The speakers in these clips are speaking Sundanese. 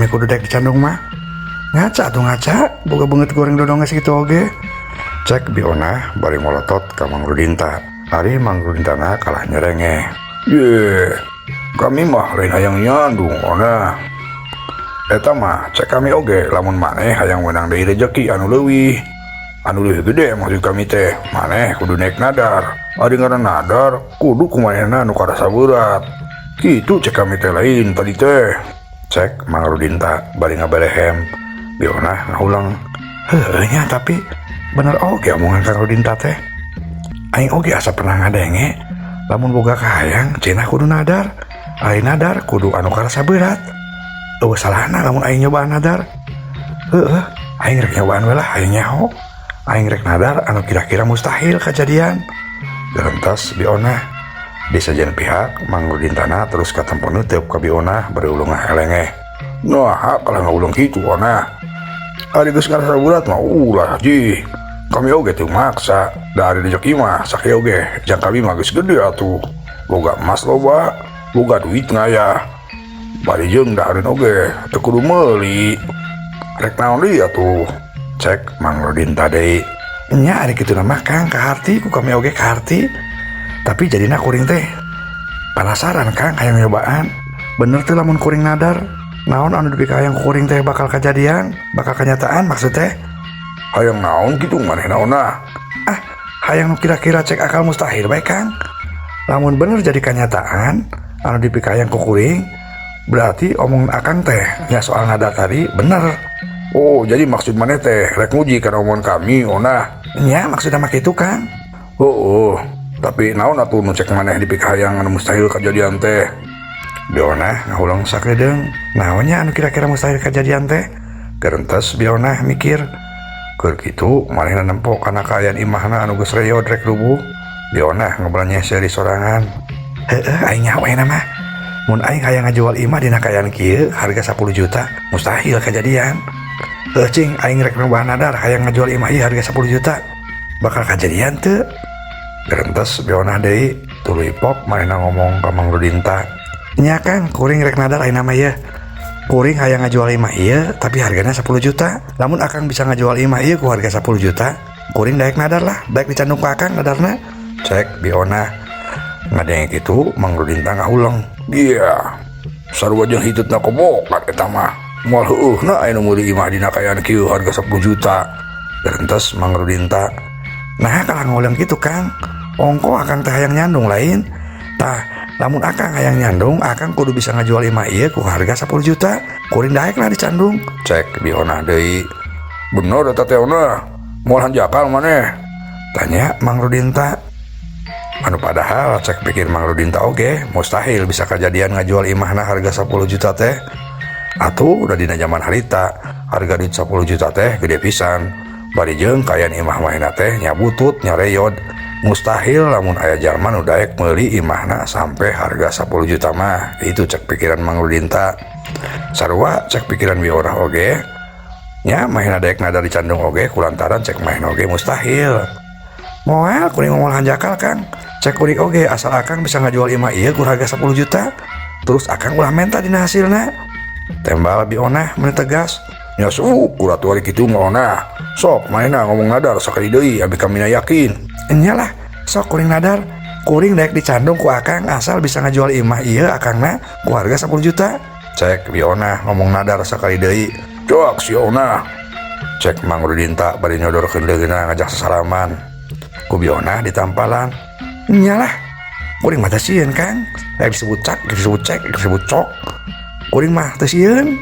kami kudu daek dicandung mah. Ngaca tuh ngaca, boga beungeut goreng dodong geus kitu oge. Cek Bi Onah bari molotot ka Mang Rudinta. Ari Mang Rudintana kalah nyerengeh. Ye, kami mah lain hayang nyandung, Ona. Eta mah cek kami oge lamun maneh hayang menang deui rezeki anu leuwih. Anu leuwih gede maksud kami teh, maneh kudu naik nadar. Ari ngaran nadar, kudu ku manehna nu karasa berat. Kitu cek kami teh lain tadi teh. Cek Mang Rudinta bari ngabelehem. Bi Onah ngahuleng. Heueuh nya, tapi bener oge omongan Kang Rudinta teh. Aing oge asa pernah ngadenge lamun boga kahayang cenah kudu nadar. Ari nadar kudu anu karasa berat. Euweuh salahna lamun aing nyobaan nadar. Heueuh, aing rek nyobaan we lah, aing nyaho. Aing rek nadar anu kira-kira mustahil kejadian. Gerentas Bi Onah. Di sejen pihak Mang Rudintana terus katempo neuteub ka Bi Onah bari ulungah elengeh. Nah, kalah ngahuleng kitu, Ona. Ari geus ngarasa berat mah ulah ji. Kami oge teu maksa. Da ari rezeki mah sakieu oge jang kami mah geus gede atuh. Boga emas loba, boga duit ngaya. Bari jeung dahareun oge teu kudu meuli. Rek naon deui atuh? Cek Mang Rudinta deui. Nya ari kitu mah, Kang, kaharti ku kami oge kaharti. Tapi jadina kuring teh penasaran, Kang, hayang nyobaan. Bener teu lamun kuring nadar naon anu dipikahayang ku kuring teh bakal kejadian, bakal kenyataan maksud teh. Hayang naon kitu manehna, Ona? Ah, hayang nu kira-kira cek akal mustahil bae, Kang. Lamun bener jadi kenyataan anu dipikahayang ku kuring, berarti omongan Akang teh ya soal nadar tadi bener. Oh, jadi maksud maneh teh rek nguji kana omongan kami, Ona? Nya maksudna mah kitu, Kang. Oh, tapi naon atuh nu cek maneh dipikahayang anu mustahil kejadian teh? Bi Onah ngahuleng sakedeung. Naonnya anu kira-kira mustahil kejadian teh? Gerentes Bi Onah mikir. Keur kitu manehna nempo kana kaayaan imahna anu geus reyod rek rubuh. Bi Onah ngobrolnya seuri sorangan. Heueuh, aing nyaho ayeuna mah. Mun aing hayang ngajual imah dina kaayaan kieu harga 10 juta, mustahil kejadian. Heuh cing, aing rek nyoba nadar hayang ngajual imah ieu harga 10 juta. Bakal kejadian teu? Gerentes Bi Onah deui, tuluy pok manehna ngomong ka Mang Rudinta. Nya Kang, kuring rek nadar ayeuna mah ieu. Kuring hayang ngajual imah ieu tapi hargana 10 juta. Lamun Akang bisa ngajual imah ieu ku harga 10 juta, kuring daek nadar lah, daek dicandung ku Akang nadarna. Cek Bi Onah. Ngadenge kitu Mang Rudinta ngahuleng. Iya, sarua jeung hitutna kobokan eta mah. Moal heueuhna aya nu meuli imah dina kaayaan kieu harga 10 juta. Gerentes Mang Rudinta. Nah, kalah ngahuleng kitu, Kang. Ongko Akang teh hayang nyandung lain. Tah, lamun Akang hayang nyandung, Akang kudu bisa ngajual imah ieu ku harga 10 juta. Kuring daek lah dicandung. Cek Bi Onah deui. Bener eta teh, Ona? Moal hanjakal maneh? Tanya Mang Rudinta. Anu padahal cek pikir Mang Rudinta oge mustahil bisa kejadian ngajual imahna harga 10 juta teh. Atuh udah dina zaman harita harga duit 10 juta teh gede pisan. Bari jeung kaayaan imah manehna teh nya butut nya reyod. Mustahil lamun aya jalma nu daek meuli imahna sampai harga 10 juta mah. Itu cek pikiran Mang Rudinta. Sarua cek pikiran Bi Onah oge. Nya manehna daek nadar dicandung oge kulantaran cek manehna oge mustahil. Moal kuring moal hanjakal, Kang. Cek kuring oge asal Akang bisa ngajual imah ieu ku harga 10 juta. Terus Akang ulah menta dina hasilna. Tembal Bi Onah meni tegas. Ya syukur atuh ari kitu mah, Ona. Sok manehna ngomong nadar sakali deui abi kamina yakin. Nya lah, sok kuring nadar. Kuring daek dicandung ku Akang asal bisa ngajual imah ieu Akangna ku harga 10 juta. Cek Bi Onah ngomong nadar sakali deui. Cok si Onah. Cek Mang Rudinta bari nyodorkeun leungeunna ngajak sasalaman. Ku Bi Onah ditampalan. Nya lah, kuring mah teu sieun, Kang. Rek disebut cak, rek disebut cek, rek disebut cok. Kuring mah teu sieun.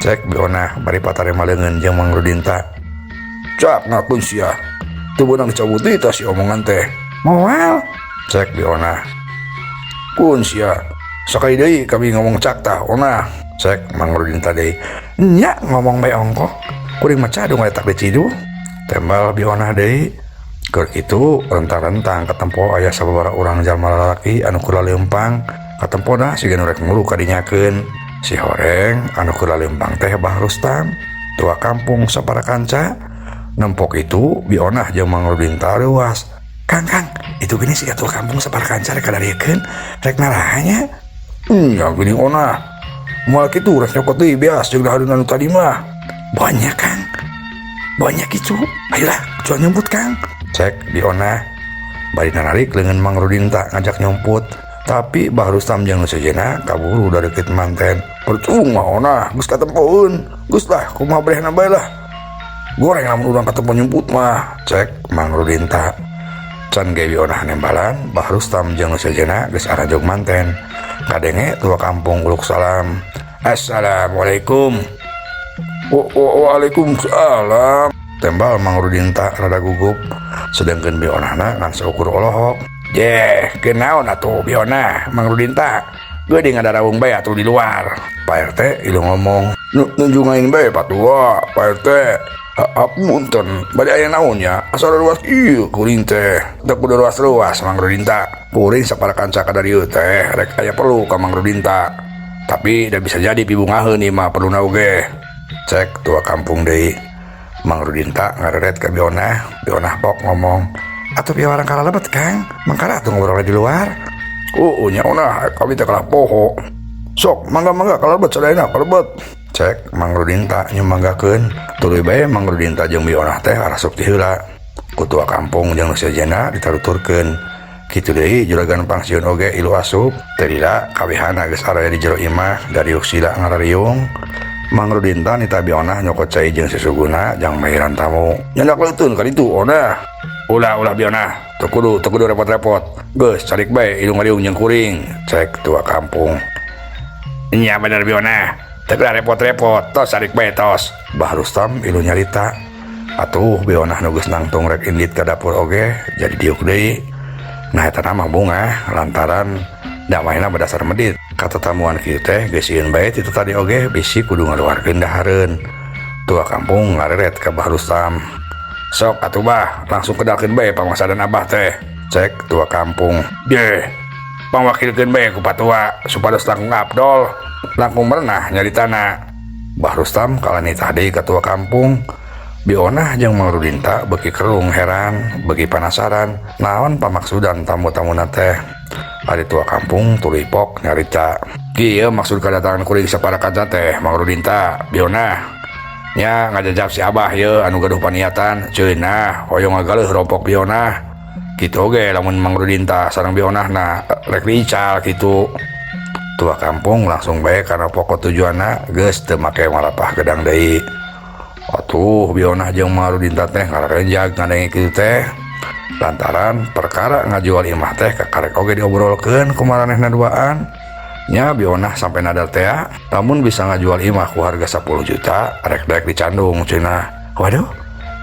Cek Bi Onah bari patarema leungeun jeung Mang Rudinta. Cak ngakeun sia. Teu beunang dicabut deui tah si omongan teh. Moal. Cek Bi Onah. Kun sia. Sakali deui kami ngomong cak tah, Ona. Cek Mang Rudinta deui. Nya ngomong bae ongkoh. Kuring mah cadung letak di ciduh. Tembal Bi Onah deui. Keur kitu rentang-rentang katempo aya sababaraha urang jalma lalaki anu keur laleumpang. Katempona siga nu rek ngulu kadinyakeun. Si horeng anu keur laleumpang teh Bah Rustam, tua kampung sapara kanca. Nempok itu Bi Onah jeung Mang Rudinta reuas. Kang, Kang, itu gini si tua kampung sapara kanca rek kadariekeun, rek narahanya. Ya gini, Onah. Moal kitu rek nyokot deui beas jeung dahareun anu tadi mah. Banyak Kang. Banyak itu. Ayolah, jual nyumput Kang. Cek Bionah. Bari narik leungeun Mang Rudinta ngajak nyumput. Tapi Bah Rustam jeung nu sejenna kaburu da deukeut manten. Percuma Onah, geus katempoeun. Geus lah, kumaha brehna bae lah. Goreng lamun urang katempo nyumput mah. Cek Mang Rudinta. Can ge Bionah nembalan, Bah Rustam jeung nu sejenna geus arajog manten. Kadenge tua kampung uluk salam. Assalamualaikum. Waalaikumsalam. Tembal Mang Rudinta rada gugup. Sedangkan Bionahna ngan saukur olohok. Jeh, kenaon atuh Bionah, Mang Rudinta. Geuning ngadarawung bae atuh di luar. Pak RT ilu ngomong. Nunjungain bae Patua, Pak RT. Apunten, bade aya naon nya? Asal ruas ieu kuring teh. Teu kudu ruas-ruas Mang Rudinta. Kuring sapara kanca ka dieu teh rek aya perlu ka Mang Rudinta. Tapi da bisa jadi pibungaheun ieu mah perluna oge. Cek tua kampung deui. Mang Rudinta ngareret ka Bionah, Bionah pok ngomong. Atuh piwarang kalalebet Kang, mangkara atuh ngobrol di luar. Oh, nya Onah, kami teh kalah poho. Sok, mangga-mangga kalebet sadayana kalebet. Cek Mang Rudinta nyumanggakeun. Tuluy bae Mang Rudinta jeung Bionah teh arasup ti heula. Ku tua kampung jeung nu sejenna ditaruturkeun. Kitu deui juragan pangsiun oge ilu asup. Teu lila kabehana geus araya di jero imah dariuk sila ngarariung. Mang Rudinta nita Bionah nyokot cai jeung susuguna jang mahiran tamu. Nyandak leuteun ka ditu Onah. Ulah-ulah Bionah, teu kudu repot-repot. Geus calik bae ilu ngariung jeung kuring. Cek tua kampung. Nya bener Bionah, teu kudu repot-repot, tos calik bae tos. Bah Rustam ilu nyarita. Atuh Bionah nu geus nangtung rek indit ka dapur oge jadi diuk deui. Nah eta mah bungah lantaran damaiना berdasar medit. Kata tamuan kieu teh geus sieun bae ti tadi oge bisi kudu ngaluarkeun dahareun. Tua kampung ngareret ka Bah Rustam. Sok atuh Bah, langsung kedalkeun bae pangmasadan Abah teh. Cek tua kampung. Deh, pangwakilkeun bae ku patua supados langkung abdol, langkung merenah nyaritana. Bah Rustam kalanitah deui ka tua kampung. Bionah jeung Mang Rudinta beuki kerung heran, beuki panasaran naon pamaksudan tamu-tamuna teh. Ari tua kampung tuluy pok nyarita. Kieu maksud kedatangan kuring sapara kanca teh Mang Rudinta, Bionah. Nya ngajajab si Abah ye anu gaduh paniatan ceunah hoyong ngagaleuh rompok Bionah. Kitu oge lamun Mang Rudinta sareng Bionahna rek diical kitu. Tua kampung langsung bae kana pokok tujuanna geus teu make malapah gedang deui. Atuh Bionah jeung Mang Rudinta teh ngararenjag ngadenge kitu teh. Lantaran perkara ngajual imah teh kakarek oge diobrolkeun ku maranehna duaan. Nya Bionah sampai nadar teh lamun bisa ngajual imah ku harga 10 juta rek daek dicandung cenah. Waduh,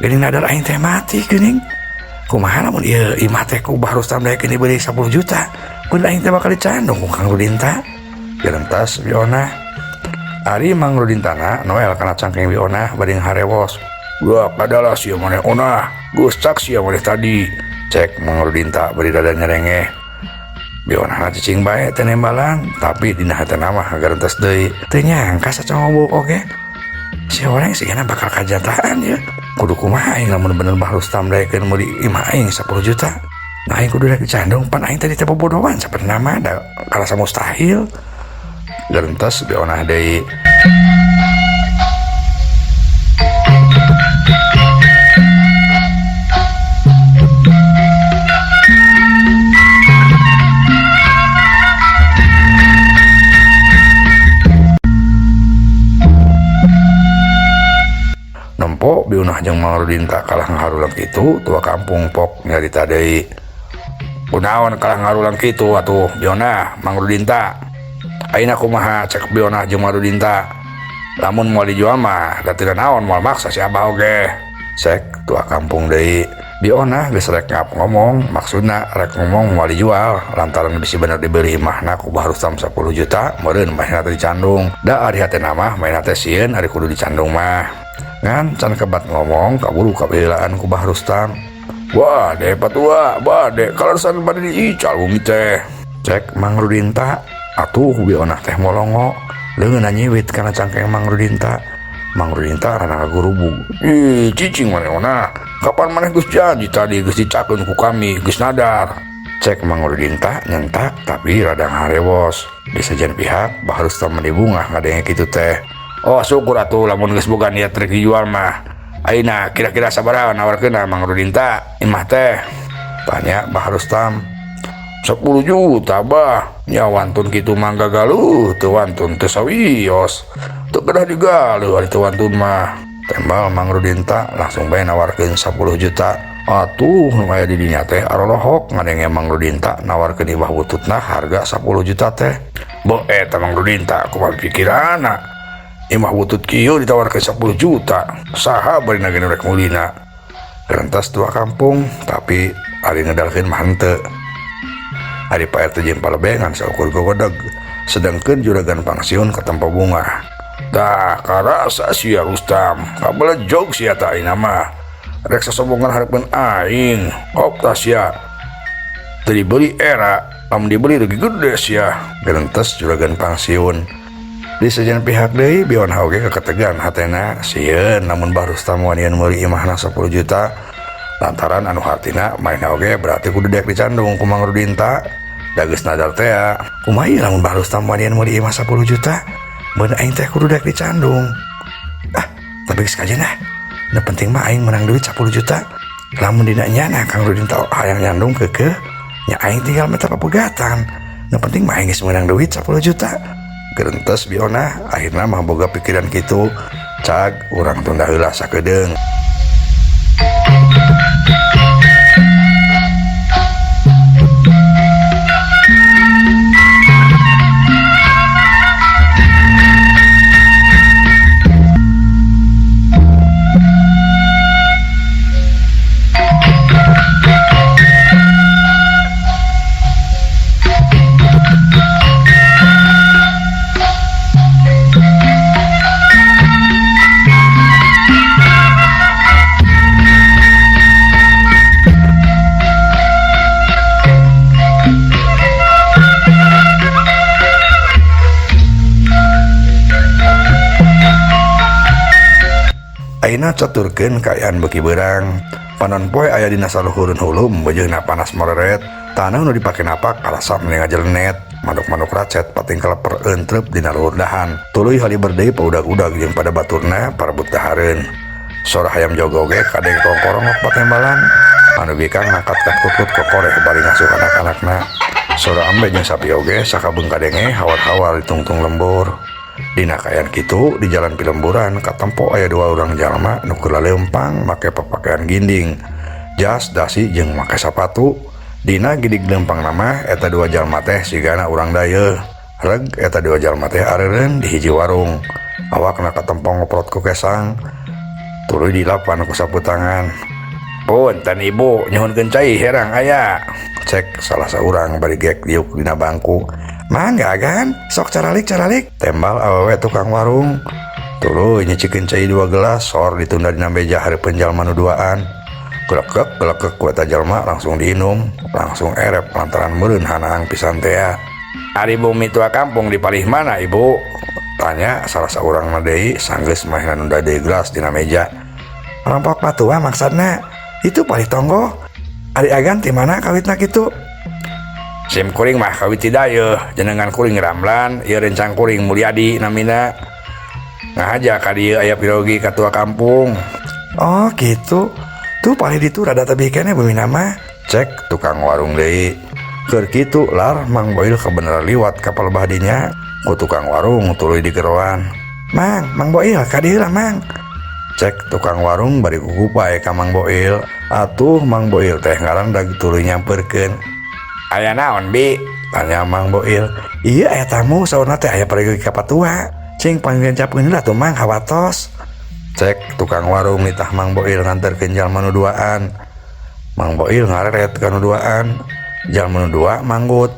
geuning nadar aing teh mati geuning. Kumaha lamun ieu imah teh ku Bah Rustam daek dibeli 10 juta, mun aing teh bakal dicandung ku Kang Rudinta. Gerentas Bionah. Ari Mang Rudintana noel kana cangkeng Bionah bari harewos. Wah, kadalah sia maneh Onah, geus cak sia maneh tadi. Cek Mang Rudinta bari rada nyerengeh. Bionah cicing bae teh nembalan, tapi dina hatena mah garentes deui. Teu nyangka sacongobok oge. Si orang sigana bakal kajataan ya. Kudu kumaha aing lamun bener Bah Rustam daekeun meuli imah aing 10 juta. Nah aing kudu rek dicandung pan aing tadi teh bobodohan saperna mah da karasa mustahil. Garentes Bionah deui. Nempo Bionah jeung Mang Rudinta kalah ngaharulang kitu, tua kampung pok nyarita deui. Kunaon kalah ngaharulang kitu atuh Bionah, Mang Rudinta. Ayeuna kumaha cek Bionah jeung Mang Rudinta. Lamun moal dijual mah da teu naon moal maksa si Abah oge. Cek tua kampung deui. Bionah geus rek ngap ngomong, maksudna rek ngomong moal dijual lantaran bisi bener dibeli imahna ku Bah Rustam 10 juta, meureun manehna teh dicandung. Da ari hatena mah manehna teh sieun ari kudu dicandung mah. Ngan can kebat ngomong kaburu kabelaan ku Bah Rustam. Wah, deh patua, bade kalasan bade diical bumi teh. Cek Mang Rudinta, atuh Bionah teh molongo, leungeunna nyiwit kana cangkeng Mang Rudinta. Mang Rudinta rada ngagurubug. Ih, cicing maneh Onah. Kapan maneh geus janji tadi geus dicakeun ku kami, geus nadar. Cek Mang Rudinta nyentak tapi rada ngarewos. Di sejen pihak Bah Rustam meni bungah ngadenge kitu teh. Oh syukur atuh lamun geus boga niat rek dijual mah. Ayeuna kira-kira sabaraha nawarkeunna Mang Rudinta imah teh? Tanya Bah Rustam. 10 juta bah. Nya wantun kitu mah gagaluh teu wantun teu sawios. Teu kedah digaluh ari teu wantun mah. Tembal Mang Rudinta langsung bae nawarkeun 10 juta. Atuh nu aya di dinya teh arolohok ngadenge Mang Rudinta nawarkeun imah bututna harga 10 juta teh. Boh eta Mang Rudinta kumaha pikiranna. Imah butut kieu ditawarkeun 10 juta. Saha bari ge nu rek meulina? Rentas dua kampung tapi ari ngedalkeun mah henteu. Ari Pak RT jeung palebengan saukur gogodeg. Sedangkeun juragan pangsiun katempo bungah. Tah karasa sia Rustam, kabelejog sia tah ayeuna mah. Rek sasombongan hareupeun aing, hop tah sia. Teu dibeli era, lamun dibeli leuwih gede sia. Gerentes juragan pangsiun. Di sejen pihak deui Bion oge keketegan hatena sieun namun Bah Rustam wanian meuli imahna 10 juta lantaran anu hartina manehna oge berarti kudu daek dicandung ku Mang Rudinta. Da geus nadar teh kumaha ieu lamun Bah Rustam wanian meuli imah 10 juta beun aing teh kudu daek dicandung. Ah, tapi geus kajen ah. Nu penting mah aing menang duit 10 juta. Lamun dina nyana Kang Rudinta hayang nyandung keukeuh nya aing tinggal minta papegatan. Nu penting mah aing geus menang duit 10 juta. Gerentes Biona akhirna mah boga pikiran kitu. Cag urang tunda heula sakedeung. Ayeuna caturkeun kaayaan beuki beurang. Panon poe aya dina saluhureun hulum beujeuna panas moreret. Taneuh nu dipake napak karasa meni ngajelenet. Manuk-manuk racet pating kaleper entrep dina luhur dahan. Tuluy haliber deui paudag-udag jeung pada baturna parebut dahareun. Sora hayam jago oge kadeng kongkorongok patembalan. Anu bikang ngangkat katkutut kokoreh bari ngasuh anak-anakna. Sora ambe jeung sapi oge sakabeung kadenge hawar-hawar ditungtung lembur. Dina kaayaan kitu di jalan pilemburan katempo aya dua urang jalma nu keur laleumpang make papakaian ginding, jas, dasi jeung make sapatu. Dina gidig leumpang mah eta dua jalma teh sigana urang dayeuh. Reg eta dua jalma teh areureun di hiji warung. Awakna katempo ngoprot ku kesang. Tuluy dilapan ku sapu tangan. Punten ibu, nyuhunkeun cai herang aya. Cek salah saurang bari gek diuk dina bangku. Mangga kan, sok caralik-caralik. Tembal awewe tukang warung. Tuluy nyicikeun cai 2 gelas, sor ditunda dina meja hareupeun jalma nu duaan. Gelekek gelekek ku eta jalma langsung diinum, langsung erep lantaran meureun hanaang pisan tea. Ari bumi tua kampung di palih mana ibu? Tanya salah saurang mah deui sanggeus manehna nunda deui gelas dina meja. Rampok patua maksudna. Itu palih tonggo. Ari agan ti mana kawitna kitu? Sim kuring mah kawit ti dayeuh, jenengan kuring Ramlan, ieu rencang kuring Mulyadi namina. Ngahaja ka dieu aya pirogi ka tua kampung. Oh gitu. Tuh palih ditu rada tebih keneh bumi nama. Cek tukang warung deui. Keur kitu lar Mang Boil kabeneran liwat ka palebah dinya ku tukang warung tuluy digeroan. Mang, Mang Boil ka dieu lah Mang. Cek tukang warung bari kukupai ka Mang Boil. Atuh Mang Boil teh ngarandag tuluy nyamperkeun. Aya naon bi? Tanya Mang Boil. Iya aya tamu saurna teh aya pergi ka patua. Cing panggencapkeun heula tuh Mang hawatos. Cek tukang warung nitah Mang Boil nganterkeun jalma nu duaan. Mang Boil ngareret ka nu duaan. Jalma nu dua manggut.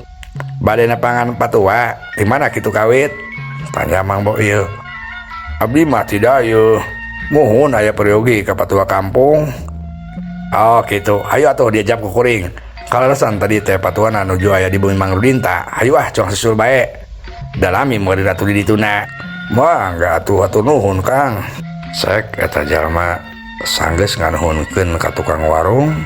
Bade nepangan patua, di mana kitu kawit? Tanya Mang Boil. Abdi mah ti dayeuh. Muhun aya peryogi ka patua kampung. Oh kitu, hayu atuh diajak ku kuring. Kalalesan tadi teh patuana nuju aya di bumi Mang Rudinta. Hayu ah cong susul bae. Dalami meureun atuh di dituna. Mangga atuh atuh nuhun Kang. Sek eta jalma sanggeus nganuhunkeun ka tukang warung.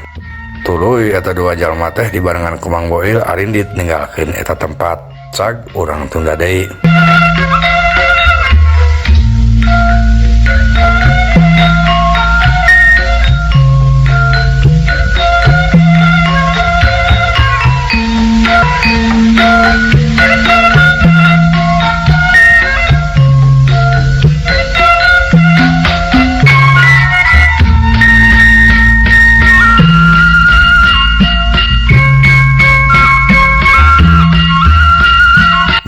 Tuluy eta dua jalma teh dibarengan ku Mang Boil arindit ninggalkeun eta tempat. Cag urang tunda deui.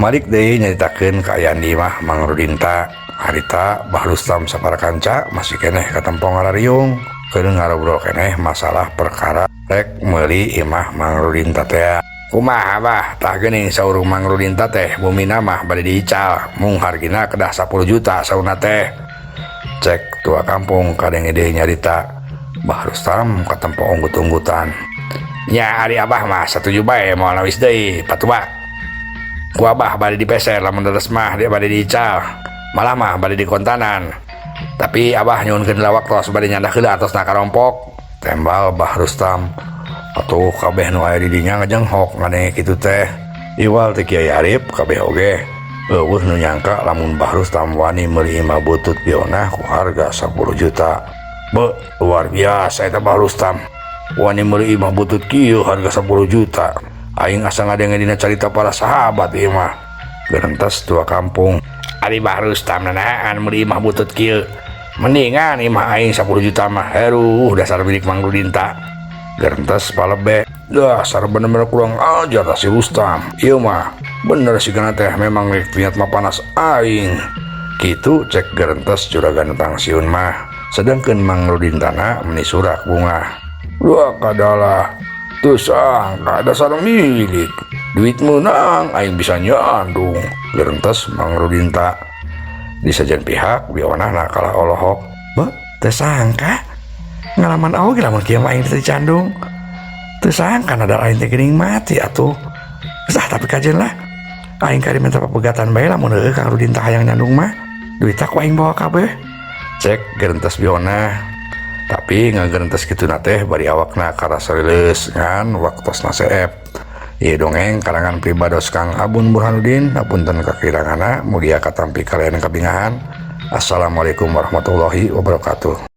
Malik deui nyaritakeun kaayaan di imah Mang Rudinta. Harita Bah Rustam sapara kanca masih keneh katempo ngarariung keur ngarobrol keneh masalah perkara rek meuli imah Mang Rudinta teh. Kumaha bah, tah geuning saurung Mang Rudinta teh bumina mah bade diical, mung hargina kedah 10 juta saurna teh. Cek tua kampung kadenge deui nyarita. Bah Rustam katempo unggut-unggutan. Nya ari abah mah satuju bae moal nawis deui patua. Ku abah bade dipeser lamun deres mah dia bade diical, malah mah bade dikontanan. Tapi abah nyuhunkeun heula waktos bade nyandak heula atosna karompok. Tembal Bah Rustam. Atuh kabeh nu aya di dinya ngajenghok ngadenge kitu teh. Iwal teh Kiai Arif kabeh oge. Eueuh nu nyangka lamun Bah Rustam wani meuli imah butut bionah ku harga 10 juta. Beuh, luar biasa eta Bah Rustam. Wani meuli imah butut kieu harga 10 juta. Aing asa ngadenge dina carita para sahabat ieu mah. Gerentes tua kampung. Ari Bah Rustam nanahaan meuli imah butut kieu. Mendingan imah aing 10 juta mah. Heruh dasar milik Mang Rudinta. Gerentes palebe. Dasar bener-bener kurang ajar si Rustam. Ieu mah bener sigana teh memang rek niat mah panas aing. Kitu cek gerentes juragan tangsiun mah. Sedangkeun Mang Rudintana meni surak bunga. Dua kadalah teu sangka dasar milik. Duit meunang aing bisa nyandung. Gerentes Mang Rudinta. Di sajian pihak bionahna kalah olohok. Beuh, teu sangka ngalaman oge lamun kieu mah aing teh dicandung. Teu sangka nadal aing teh geuning mati atuh. Sah tapi kajeun lah. Aing kari minta papegatan bae lamun heueuh Kang Rudinta hayang nyandung mah. Duitna ku aing bawa kabeh. Cek gerentes bionah. Tapi ngagerentes kituna teh bari awakna karasa leuleus ngan waktosna seep. Ieu dongeng karangan pribados Kang Abun Burhanuddin, hapunten kakiranganna mugia katampi kalian kabingahan. Assalamualaikum warahmatullahi wabarakatuh.